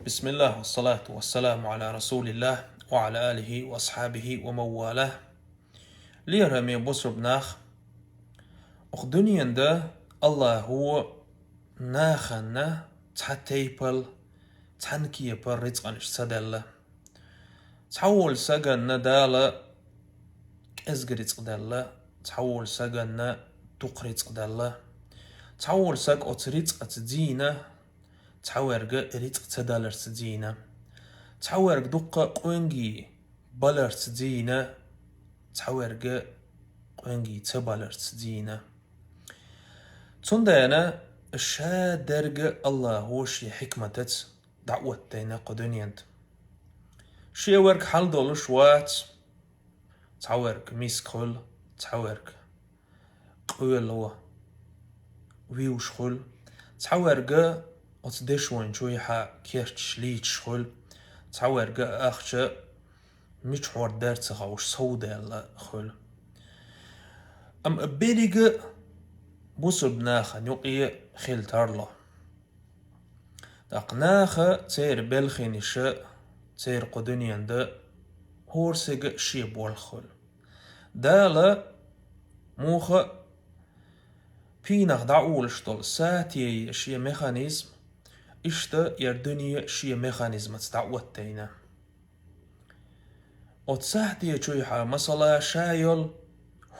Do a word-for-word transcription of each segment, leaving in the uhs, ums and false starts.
بسم الله والصلاة والسلام على رسول الله وعلى آله وأصحابه ومن والاه. Лераме бусурба нах, укх дуьнен тӀа Аллахьо нахана цхьа тайпал, цхьан кепар рицкъанаш ца делла. Цхьаволча саганна Дала кӀезига рицкъ делла, цхьаволча саганна дукха рицкъ делла. Цхьаволча саг оцу рицкъаца дийна, цхьаверг рицкъ ца даларца дийна. Цхьаверг дуккха къонгий баларца дийна, цхьаверг къонгий ца баларца дийна. Цундела ша дерг Аллахьо шен хьикматаца дӀаоттайна кху дуьнен тӀа. Шен верг хьал долуш вац, цхьаверг миска хуьлу, цхьаверг къоьлло вуьйш хуьлу, цхьаверг оцу дешончуьйхьа керташ лийчаш хуьлу, цхьаверг ахча мичахьара дара ца хууш совдаьлла хуьлу. Амма берриг а бусурба нахана юкъе хила тарло. ТӀаккха наха, церан белханаша, церан кху дуьнен тӀа хӀора сага шен болх хуьлу. Дала муха пийнах дӀаолуш долу сатий шен механизм, иштта яр дуьне шен механизмаца дӀаоттайна. Оцу сатечуьйхьа, масала, ша йолу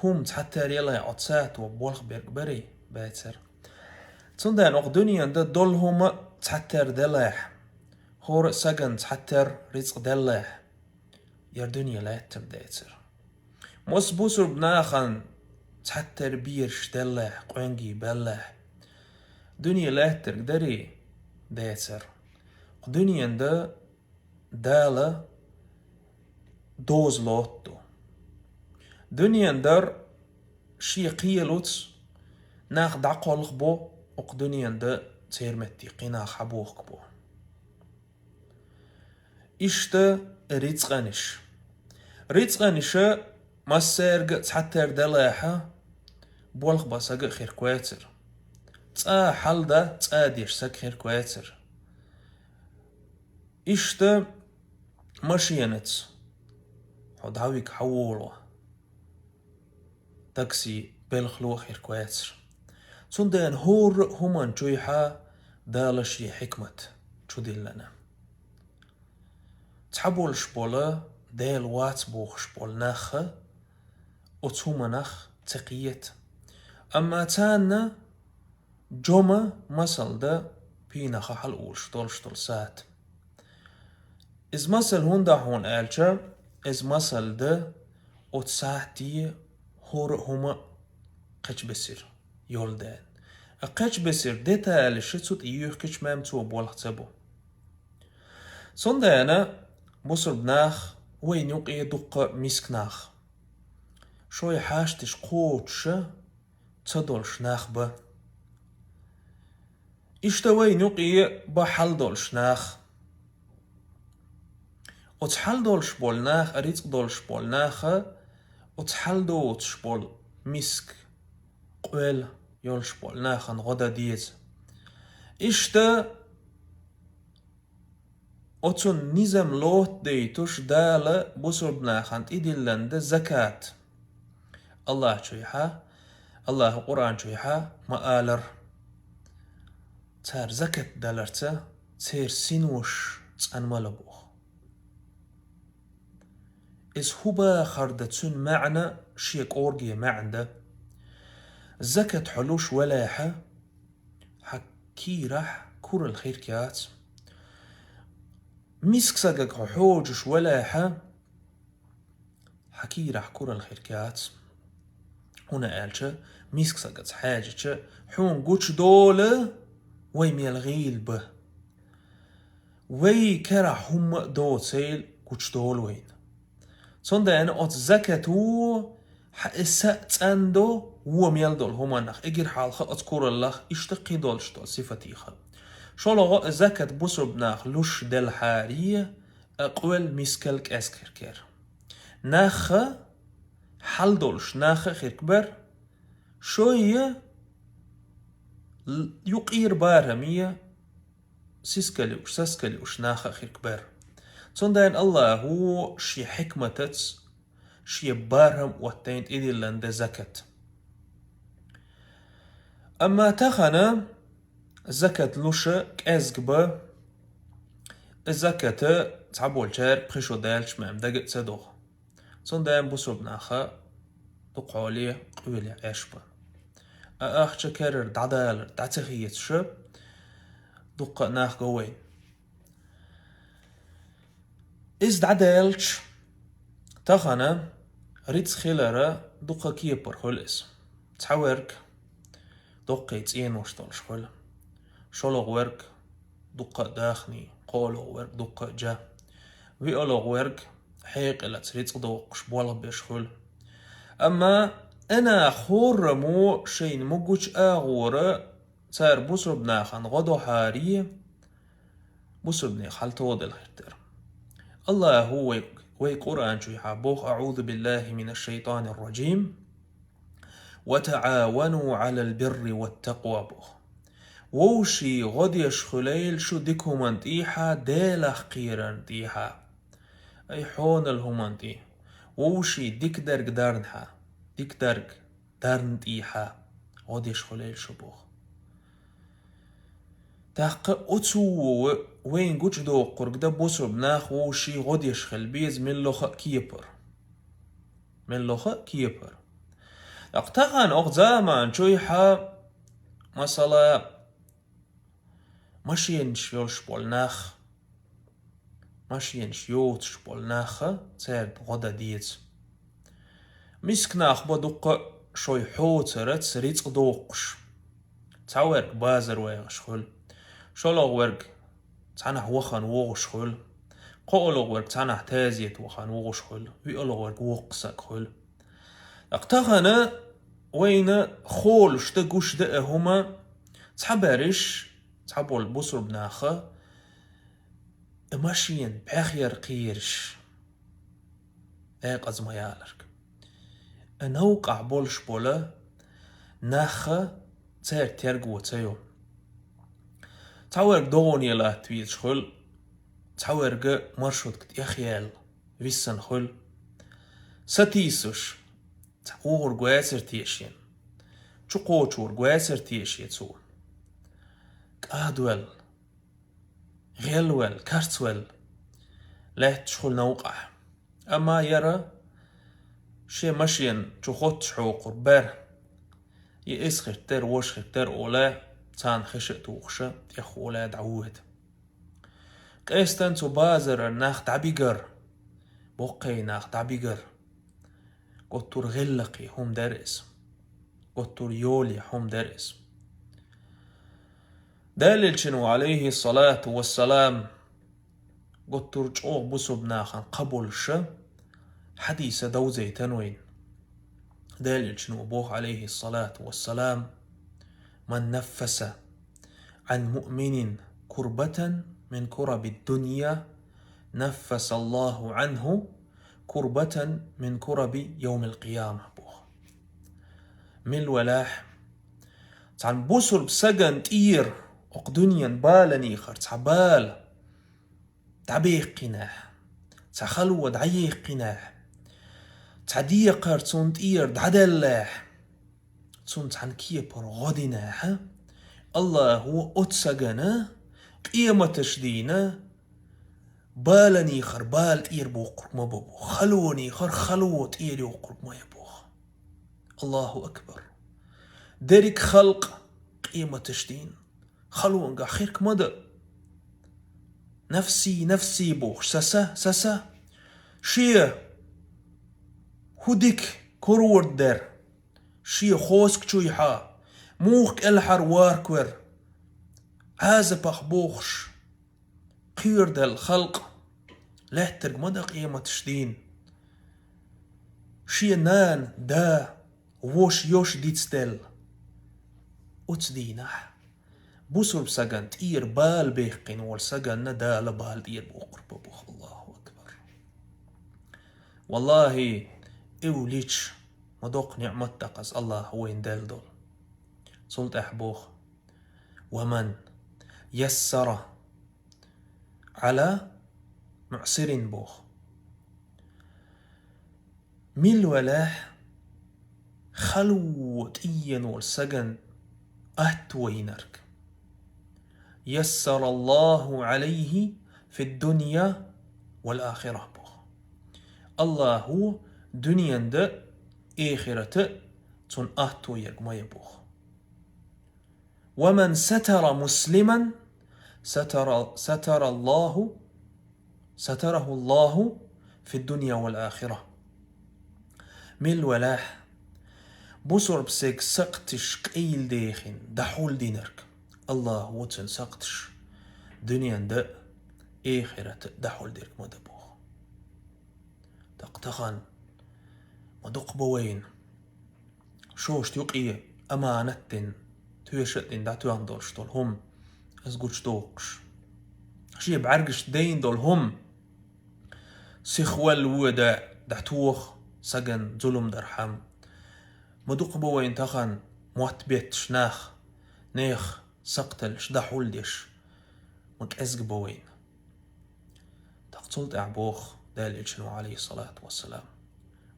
хӀума цхьатера ялахь, оцу сато болх берг барий, бацара. Цундела окху дуьнен тӀа долу хӀума цхьатера делахь, хӀора а сагана цхьатера рицкъ деллахь, яр дуьне лаьттар дацара. Массо бусурба нахана цхьатера бераш деллахь, къонгий беллахь, дуьне лаьттарг дарий, дацара. Кху дуьнен тӀа Дала доза лотту. Дуьнен дар шен кхелуц, нах дӀакхалхабо, окху дуьнен тӀа церан метте кхин нах хьабохкабо. Иштта рицкъанаш. Рицкъанаша массаьрга а цхьатера делахь, болх бан сага а хирг вацара. ЦӀа хьал дан цӀа деш саг хирг вацара. Иштта машенаца хьо дӀавига хьаволо, такси белхало а хирг вацара. Цундела хӀора а хӀуманчуьйхьа Дала шен хьикмат чудиллина. Цхьаболуш болу, Дела вац бохуш болу нах а оцу хӀуманах ца кхета. Амма царна жома масал дан пийнаха хьалаолуш долуш долу сагӀат. Иза масал хӀунда хьуна аьлча, иза масал дан оцу сагӀате хӀора а хӀума кхечбесира йолу ден. Кхечбесира деталаш цу тӀе юьхкича мем цо болх ца бу. Цундела бусурба нах, вайна юкъе дуккха миска нах, шой хьашташ кхочуша ца долуш нах ба. Иштта вайна юкъе ба хьал долуш нах. Оцу хьал долуш болу наха, рицкъ долуш болу наха, оцу хьал доцуш болу миска, къоьлла йолуш болу нахана гӀо дан деза. Иштта оцунна низам лоттадайтуш Дала бусурба нахана тӀедиллина дан закат. Аллахьчуьйхьа, Аллахьа Къуръанчуьйхьа ма-аллара: «Цара закат даларца церан синош цӀанмала», – боху. Иза хӀун бахар дан цуьнан маьӀна шен кӀорге маьӀна дан. Закат хьо луш валахь, хьан кийрахь куралла хирг яц. Миска сагага хьо хьоьжуш валахь, хьан кийрахь куралла хирг яц. ХӀунда аьлча миска сагаца хьаьжча, хьуна гучудолу вай мел гӀийла ба. Вай карахь хӀумма а доцийла гучудолу вайна. Цундела оцу закато хьан и са а цӀандо, вон мел долу хӀуманах, эггара хьалха оцу кураллах, иштта кхидолуш долу сифатех. ШолгӀа, закат бусурба наха луш делхьара, а къоьлла мискал кӀезиг хирг яра. Наха, хьал долуш наха хирг бара, шой а, л-, юкъера бараме, сискал юуш, саскал юуш наха а хирг бер. Цундела Аллахо шен хьикматаца, шен бархӀам оттайна тӀедиллина да закат. Амма тахана закат луш кӀезиг ба, и закат цхьаболчаьрга пхи шо даьлча меӀ дага а ца догӀу. Цундела бусурба наха дукха хьоле къоьле Ӏеш ба. А ахча керара дӀадалар дӀа ца хецаш, дуккха а нах го вайна. Иза дӀадаьлча, тахана рицкъ хилара дуккха кепара хуьлу иза. Цхьаверг доккхий цӀенош долуш хуьлу. ШолгӀаверг дуккха а дахний, кхоалгӀаверг дуккха а жа. ВиалгӀаверг хьекъалца рицкъ доккхуш болх беш хуьлу. Амма и нах хӀораммо шайна могучу агӀора цара бусурба нахана гӀо дохьаре, бусурбанех хьалтоделла хир дара. Аллахо вай, вай Къуръан чуьйхьа боху: «أعوذ بالله من الشيطان الرجيم. وتعاونوا على البر والتقوى», боху. Вовшийн гӀо деш хуьлийла шу дика хӀуманна тӀехьа, Делах кхерарна тӀехьа. Ай, хьонал хӀуманна тӀе. Вовшийн дика дерг дарнахьа, дика дерг дарна тӀехьа гӀо деш хуьлийла шу боху. ТӀаккха оцу вайна гучудоккхург да бусурба нах вовшийн гӀо деш хила беза меллаха а кепара. Меллаха а кепара. ТӀаккха тахана оха заман чуйхьа, масала, машенаш йолуш болу нах, машенаш йоцуш болу наха цаьрга гӀо дан деза. Миска нах бо дуккха а шой хьоцарац рицкъ доккхуш. Цхьаверг базар ваьгӀаш хуьлу. ШолгӀаверг цхьанахь вахана вогӀуш хуьлу. КхоалгӀаверг цхьанахь тазет вахана вогӀуш хуьлу. ВиалгӀаверг воккха саг хуьлу. ТӀаккха тахана вайна холуш дан гуш дан а хӀума, цхьаберш, цхьаболу бусурба наха, и машен пхьехъяр кхийраш, декъаза ма яларг. И новкъахь болуш болу наха цаьрга терго ца йо. Цхьаверг догӀане латта везаш хуьлу, цхьаверг маршрутка тӀехъяьлла виссана хуьлу. Сатийсуш, цхьа вогӀург вацар те шен, чукхочург вацар те шен цо. КӀадвелла, гӀелвелла, карцвелла лаьтташ хуьлу новкъахь. Амма яра шен машен чу хоттуш хьокхур бара, я эс хиртара, ваш хиртара олий, царна хиша а тухуша, тӀехволий дӀавоьду. Къестан цу базарара нах дӀабигар, боккхий нах дӀабигар. Готтур гӀиллакхе хӀума дара иза. Готтур йоле хӀума дара иза. Далилчано, алейхи салату вассалам, готтур чӀогӀа бусурба нахана кхаболуша хьадиса довзайтан вайна. Далилчано боху, алейхи салату вассалам: «Ман наффаса ан муъминин курбатан мин кураби дунья, наффаса Аллаху анху курбатан мин кураби йовмил къияма», боху. Мил валахь, цхьана бусурба саган тӀера окху дуьнен баланехара цхьа бала дӀабеккхинехь, цхьа хало дӀаеккхинехь, цхьа декхар цунна тӀера дӀаделлехь, цунна цхьана кепара гӀо динехь, Аллахо оцу сагана къематаш дийна баланехара бала тӀера боккхург ма бо боху, халонехара хало тӀера йоккхург ма я боху. Аллаху акбар! Дерриг халкъ къематаш дийна халонгахь хирг ма дан. Нафси, нафси бохуш, са, са, са, са. Шен хӀу дика карор дара, шен хоск чуйхьа, муха кӀелхьара варквер, Ӏазапах бохуш, кхоьрдала халкъ лаьттарг ма дан къематаш дийна. Шен нана, да, вош, йош дицделла. Оцу дийнахь бусурба саган тӀера бала бехкина волу саганна Дала бала тӀера боккхур бу боху. Аллаху акбар! Валлахи, эвлич ма доккха ниъмат дакъаза Аллаху вайна делла долу. Цул тӀаьхьа боху: «Ва ман яссара على معسر боху. Мила валахь, хало тӀеена волу сагана атто йинарг. يسر الله عليه في الدنيا والآخرة боху. Аллахо дуьненан а, эхартан а цунна атто ерг ма ян боху. ومن ستر مسلما ستر، ستر الله، ستره الله في الدنيا والآخرة. Мила валахь, бусурба стеган сакхташ къайладехна, дӀахьулдинарг, Аллахо цуьнан сакхташ дуьненан а, эхартан а дӀахьулдерг ма дан боху. ТӀаккха тахана ма дукха бан вайна шоашта юкъе аманат а дина, тоьша а дина дӀатоьхна долуш долу хӀума, иза гучудоккхуш, шен бӀаьргашна дайна долу хӀума, сихвелла воьду, дӀатоха сагана зулам дархьама. Ма дукха бан вайна тахана мотт бетташ нах, нехан сакхташ дӀахьулдеш, ма кӀезиг бан вайна. ТӀаккха цул тӀаьхьа боху Делан Элчано, عليه الصلاة والسلام: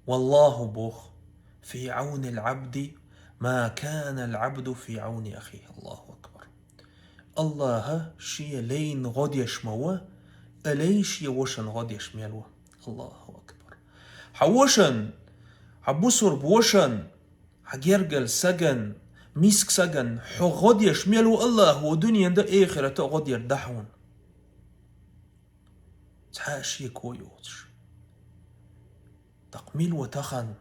والله боху, في عون العبد ما كان العبد في عون أخيه. الله أكبر. Аллахь шен лайна гӀо деш ма ву, а лай шен вашана гӀо деш мел ву. الله أكبر. Хьан вашана, хьан бусурба вашана, хьан гергара сагана, миска сагана хьо гӀо деш мел ву Аллахо, дуьненан а, эхартан а гӀо дер дӀа хьуна. Цхьа а шеко йоцуш. ТӀаккха мила ву тахана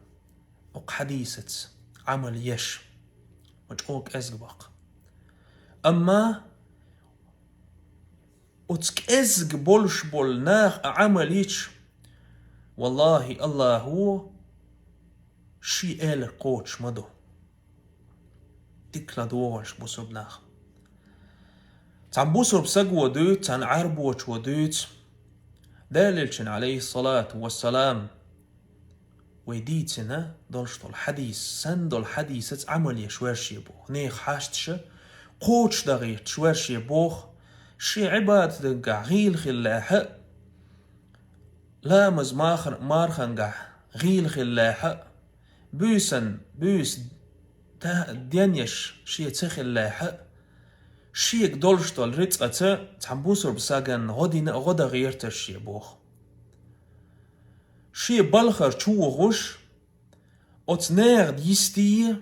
оцу хьадисаца Ӏамал еш? Ма чӀогӀа кӀезиг баккха. Амма оцу кӀезиг болуш болу наха а Ӏамал йича, валлахӀи, Аллахо шен элар кхочуш ма ду. Дика ладогӀалаш бусурба нах. Цхьана бусурба саго дуьйцу, цхьана Ӏарбочо дуьйцу. Делан Элчано, عليه الصلاة والسلام, вай дийцина долуш долу хьадис, санна долу хьадисаца Ӏамал еш ваьрша боху. Нехан хьашташа кхочушдан гӀерташ ваьрша боху. Шен Ӏибадатагахь гӀийла хилла лаьхьа а, ламаз махар-, мархангахь гӀийла хилла лаьхьа а, буьйсан, буьйса та-, денъеш шен ца хилла лаьхьа а, шега долуш долу рицкъаца цхьана бусурба сагана гӀо дина а, гӀо дан гӀерташ шен боху. Шен балхара чу вогӀуш, оцу нехан йистий,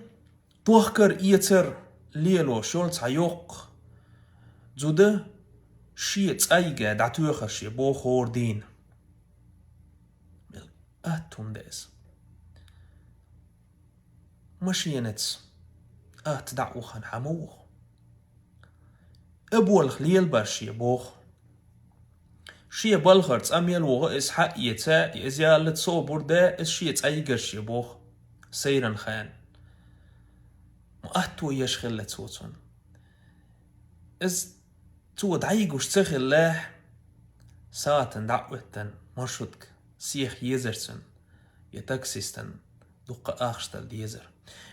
тохкар-эцар лелош йолу цхьа йоккха зуда шен цӀайга дӀатоьхар шен боху хӀора дийна. Атта хӀума ду иза. Машенаца атта дӀа а вахана хьан ма воху. А болх лелабар шен боху. Шен балхара цӀа мел вогӀу иза хьаэца, иза яллалц собар де, иза шен цӀа йигар шен боху. Сайран хана. Ма атто еш хилла цо цунна. Иза цо дӀайигуш ца хиллехь, сагӀатана дӀа а оьттан, маршрутка сеха езар цунна, я таксистана дуккха ахча дала дезар.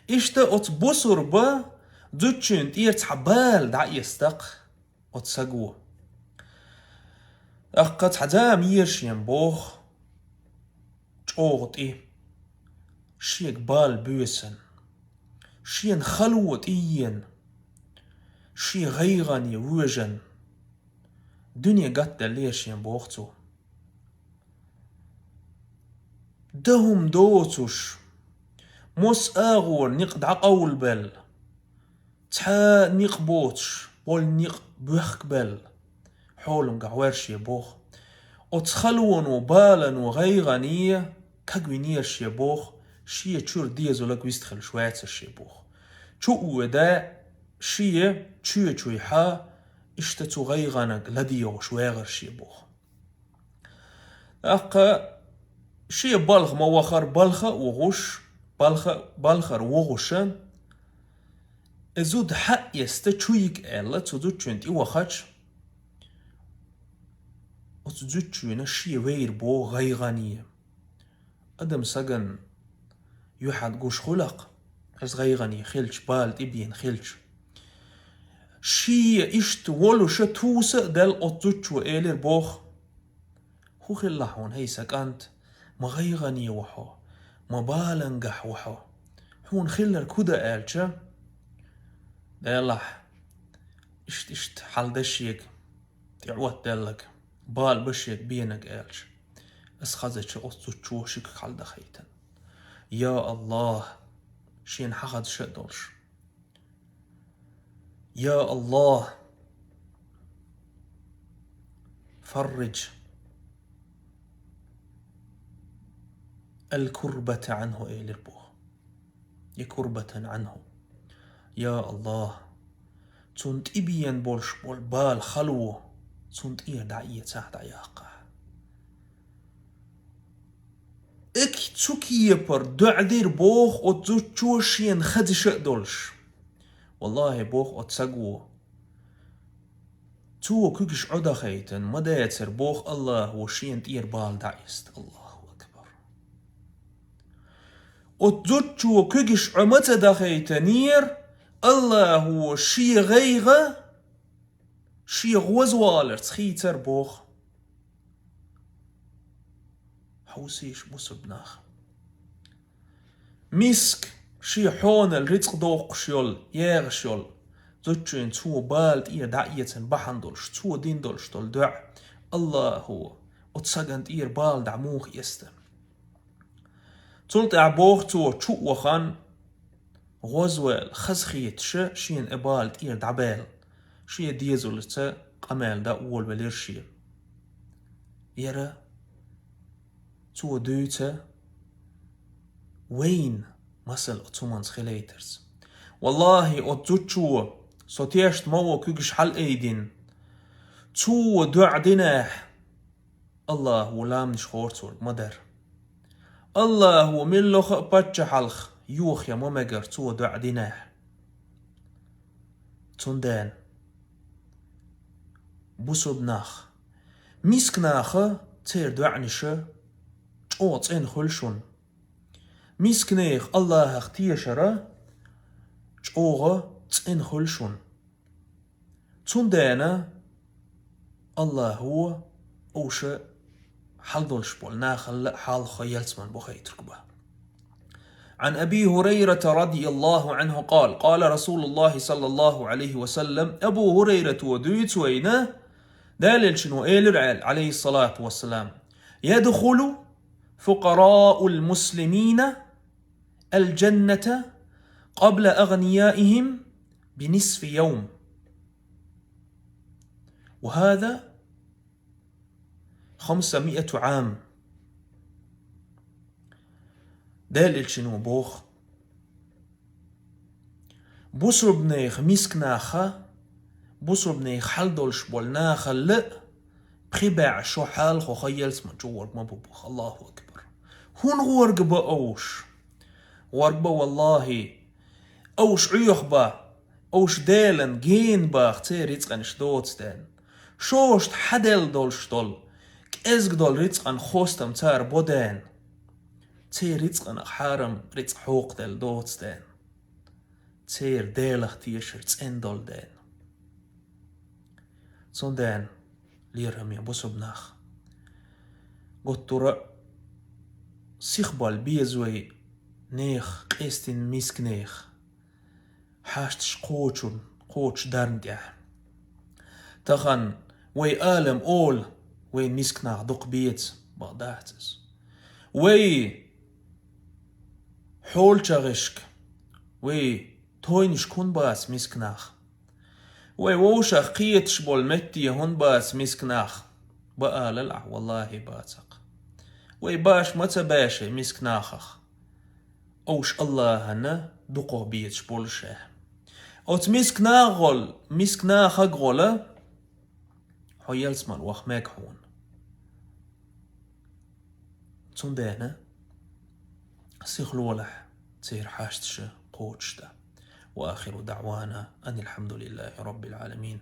Иштта оцу бусурба зудчуьнан тӀера цхьа бала дӀаэцна тӀаккха оцу саго. ТӀаккха цхьа зама еза шен боху, чӀогӀа тӀе, шега бала боьсана, шена хало тӀеена, шен гӀайгӀане вожана, дуьне гатделла еза шен боху цо. Дан хӀума доцуш, мос агӀор никъ дӀакъовлабелла, цхьа а никъ боцуш, болу никъ боьхкабелла, хьолам гахь ваьрша боху. Оцу халоно, балано, гӀайгӀане кагвинера шен боху, шен чуьра дезалаг вистхилаш вацар шен боху. Чу а воьда, шен чоьчуьйхьа, иштта цу гӀайгӀанаг ладегӀуш вагӀар шен боху. ТӀаккха шен балха ма вахара, балха а вогӀуш, балха, балхара вогӀуша, и зуда хьаэцна чу йига аьлла, цу зудчуьнан тӀе вахача, оцу зудчуьнан шен вайра боху гӀайгӀане. Адам сагана юьхьӀаьржа гуш хуьлу-кх, иза гӀайгӀане хилча, бала тӀебеана хилча. Шен иштта волуша туса а делла оцу зудчо элира боху: «ХӀун хилла хьуна, хӀей сан кӀант? Ма гӀайгӀане ву хьо, ма балангахь ву хьо. Хьуна хилларг хӀун дан?» аьлча, «Делахь, иштта-иштта хьал дан шега, тӀеӀоттаделларг, бала бан шега бенарг», аьлча, ас хазача оцу зудчо ши куьг хьалдахийтина. Я АллахӀ, шена хьахазаш а долуш. Я АллахӀ, фарридж аль-курбата Ӏанху, элира боху. Я курбатан Ӏанху. Я АллахӀ, цунна тӀебеана болуш болу бала, хало цунна тӀера дӀаэцахь, дӀаяккхахь. Ик цу кепара доӀа дира боху оцу зудчо шена хазаш а долуш. ВаллахӀи, боху оцу саго, цо куьгаш Ӏодахийтина ма дацара боху АллахӀо шена тӀера бала дӀаэцна. АллахӀу акбар! Оцу зудчо куьгаш Ӏо ма ца дахийтинера, АллахӀо шен гӀайгӀа шен гӀозваларца хийцара боху. Хьовсийша, бусурба нах. Миска шен хьонал рицкъ доккхуш йолу, ягӀаш йолу зудчуьнан цо бала тӀера дӀаэцан бахьана долуш, цо дина долуш долу доӀа, АллахӀо оцу сагана тӀера бала дӀа муха эцна. Цул тӀаьхьа боху цо чу а вахана, гӀозваьлла, хазахеташ а шена и бала тӀера дӀабаьлла, шен дезалца къамел дан а волавелира шен. Яра цо дуьйцу вайна масал оцу хӀуманца хилийтарца. ВаллахӀи, оцу зудчо, со тешна ма ву, куьгаш хьалаайдина, цо доӀа динехь, АллахӀо ламанаш хорцург ма дара. АллахӀо миллаха а паччахьалх йохаян ма мегара цо доӀа динехь. Цундела, бусурба нах, мисканаха церан доӀанаша чӀогӀа цӀена хуьлу шуна. Мисканех АллахӀах тешара чӀогӀа цӀена хуьлу шуна. Цундела АллахӀо уьш хьал долуш болу нахалла а хьалха ялсаман бохуьйтург бан. عن أبي هريرة رضي الله عنه قال: قال رسول الله صلى الله عليه وسلم, Абу ХӀурайрата дуьйцу вайна, Делан Элчано элира аьлла, عليه الصلاة والسلام: يدخل فقراء المسلمين الجنة قبل أغنيائهم بنصف يوم. وهذا خمسمائة عام. Делан Элчано боху: бусурбанех мисканаха, бусурбанех хьал долуш болу нахалла а пхи бӀе шо хьалха ялсаман чу гӀорг ма бу боху. АллахӀу акбар! ХӀунда гӀорг бан уьш? ГӀорг бан, валлахӀи, уьш Ӏехабан, уьш Делан гена баха церан рицкъанаш доцу ден. Шошта хьаделла долуш долу, кӀезга долу рицкъан хостам цара бо ден. Церан рицкъанах хьарам рицкъ хьокхаделла доцу ден. Церан Делах тешар цӀена долу ден. Цундела, лераме бусурба нах, гуттара а сихбала беза вай нехан, къестина мисканех хьашташ кхочун, кхочушдарна тӀехь. Тахана вай алам олу, вайн мисканах дукха беза, бакъ дац иза. Вай хьолчагӀашка, вай тойнашка хӀунда бац мисканах? Вай вовшах кхеташ болу метте хӀунда бац мисканах? Бан алал ахь, валлахӀи, бацахь. Вай баш ма ца баьши мисканахах, уьш АллахӀана дукхах безаш болуш а. Оцу мисканах гӀол, мисканахах гӀола, хьо ялсаман ваха мега хьуна. Цундела сихлолахь церан хьашташа кхочушдан. وآخر دعوانا أن الحمد لله رب العالمين.